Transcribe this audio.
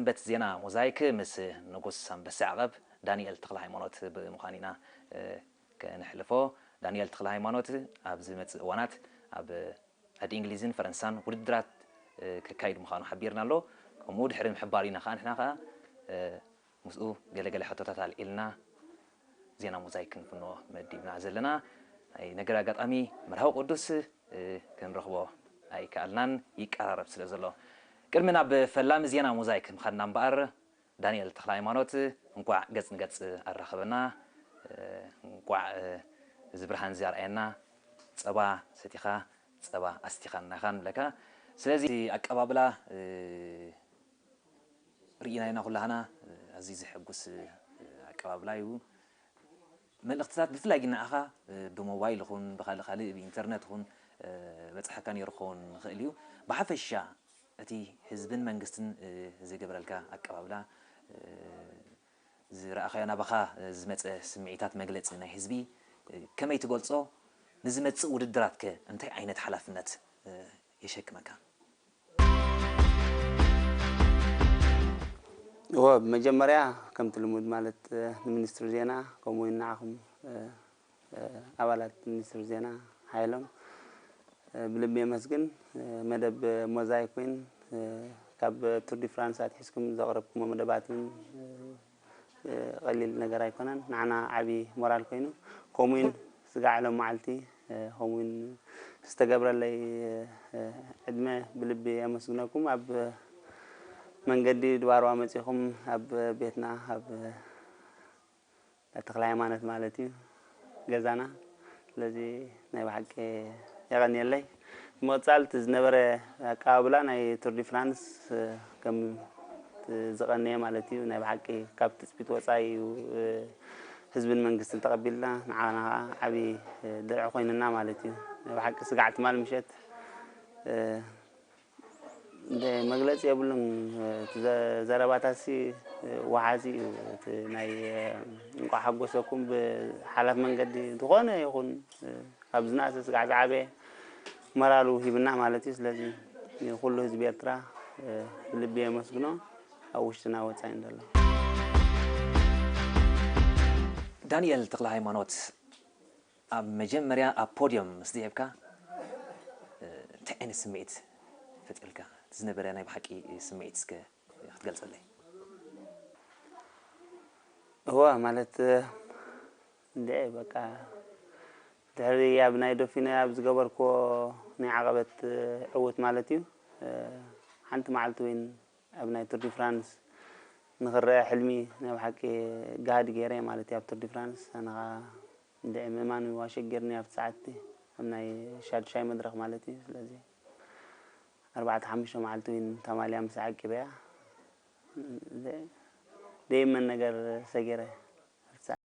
ሰንበት ዜና ሞዛይክ ምስ ንጉስ ኣንበሳ ዓቐብ ዳንኤል ተኽለ ሃይማኖት ብምዃን ኢና፣ እ፣ ከነሕልፎ። ዳንኤል ተኽለ ሃይማኖት ኣብ ዝመጽእ እዋናት ኣብ ዓዲ እንግሊዝን ፈረንሳን ውድድራት፣ እ፣ ከካይድ ምዃኑ ሓቢርና ኣሎ። ከምኡ ድሕሪ ምሕባር ኢና ኸዓ ንሕና ኸዓ፣ እ፣ ምስኡ ገለገለ ሕቶታት ኣልዒልና ዜና ሞዛይክ ክንፍኖ መዲብና ዘለና። ናይ ነገር ኣጋጣሚ መርሃዊ ቅዱስ፣ እ፣ ክንረኽቦ ኣይከኣልናን፣ ይቀራረብ ስለ ዘሎ። ቅድሚ ናብ ፈላሚ ዜና ሞዛይክ ምኻድና እምበኣር፣ ዳንኤል ተኽለ ሃይማኖት፣ እንቋዕ ገጽ ንገጽ ኣራኸበና፣ እ፣ እንቋዕ፣ እ፣ እዚ ብርሃን እዚ ኣርኣየና። ጸባ ሰቲኻ፣ ጸባ ኣስቲኻና ኢኻ ንብለካ። ስለዚ ኣቀባብላ፣ እ፣ ርኢና ኢና ኩላህና፣ ኣዝዩ ዘሐጉስ ኣቀባብላ እዩ። መልእኽትታት ብፍላይ ግን ንዓኻ ብሞባይል ይኹን ብኻልእ ካልእ ብኢንተርነት ይኹን በጽሓካ ነይሩ ክኸውን ይኽእል እዩ። ብሓፈሻ እቲ ህዝብን መንግስትን ዝገበረልካ ኣቀባብላ፣ ዝረኣኻዮ ናባኻ ዝመጸ ስምዒታት መግለጺ ናይ ህዝቢ ከመይ ትገልጾ? ንዝመጽእ ውድድራትከ እንታይ ዓይነት ሓላፍነት የሸክመካ? እወ፣ ብመጀመርያ ከምቲ ልሙድ ማለት፣ እ፣ ንሚኒስትሪ ዜና ከምኡ እውን ንዓኹም፣ እ፣ እ፣ ኣባላት ሚኒስትሪ ዜና ሓይሎም፣ እ፣ ብልቢ የመስግን። እ፣ መደብ ሞዛይክ ኮይን፣ እ፣ ካብ ቱር ዲ ፍራንስ ኣትሒዝኩም ዘቕረብኩሞ መደባት እውን፣ እ፣ እ፣ ቀሊል ነገር ኣይኮነን። ንዓና ዓቢ ሞራል ኮይኑ፣ ከምኡ እውን ስጋዕ ሎም መዓልቲ፣ እ፣ ከምኡ እውን ዝተገብረለይ፣ እ፣ ዕድመ ብልቢ የመስግነኩም። ኣብ መንገዲ ድባርዋ መጺኹም ኣብ ቤትና፣ ኣብ ተክለ ሃይማኖት ማለት እዩ ገዛና። ስለዚ ናይ ብሓቂ የቐንየለይ። ብምቕጻል እቲ ዝነበረ ኣቀባብላ ናይ ቱር ዲ ፍራንስ፣ እ፣ ከም ዝቐነየ ማለት እዩ። ናይ ብሓቂ ካብ ትጽቢት ወጻኢ እዩ፣ እ፣ ህዝብን መንግስትን ተቐቢልና፣ ንዓና ኸዓ ዓቢ፣ እ፣ ድርዒ ኮይኑና ማለት እዩ። ናይ ብሓቂ ስጋዕ ትማል ምሸት፣ እ፣ እንደ መግለጺ የብሉን። እቲ ዘ-፣ ዘረባታሲ ወሓዚ እዩ። እቲ ናይ፣ እንቋዕ ሓጎሰኩም ብሓላፍ መንገዲ ዝኾነ ይኹን፣ ካብ ዝነኣሰ ስጋዕ ዝዓበየ ሞራሉ ሂብና ማለት እዩ። ስለዚ ኩሉ ህዝቢ ኤርትራ ብልቢ የመስግኖ፣ ኣብ ውሽጥና ወጻኢን ዘሎ። ዳንኤል ተኽለ ሃይማኖት፣ ኣብ መጀመርያ ኣብ ፖድዮም ምስ ደየብካ፣ እ፣ እንታይ ዓይነት ስምዒት ፈጢሩልካ? እቲ ዝነበረ ናይ ብሓቂ ስምዒት እስከ ክትገልጸለይ? እወ፣ ማለት፣ እ፣ እንድዒ፣ በቃ፣ ድሕሪ ኣብ ናይ ዶፊነ ኣብ ዝገበርክዎ ናይ ዓቐበት፣ እ፣ ዕውት ማለት እዩ፣ እ፣ ሓንቲ መዓልቲ እውን ኣብ ናይ ቱር ዲ ፍራንስ ንኽረአ ሕልሚ ናይ ብሓቂ ጋህዲ ገይረ ማለት እዩ። ኣብ ቱር ዲ ፍራንስ ኣነ ኸኣ እንድዒ ምእማን እዩ ኣሸጊርኒ ኣብቲ ሰዓት እቲ፣ ኣብ ናይ ሻዱሻይ መድረኽ ማለት እዩ። ስለዚ ኣርባዕተ ሓሙሽተ መዓልቲ እውን ተማልያ ምስ ዓቂበያ፣ እንድዒ ደይመን ነገር ሰጊረ ኣብቲ ሰዓት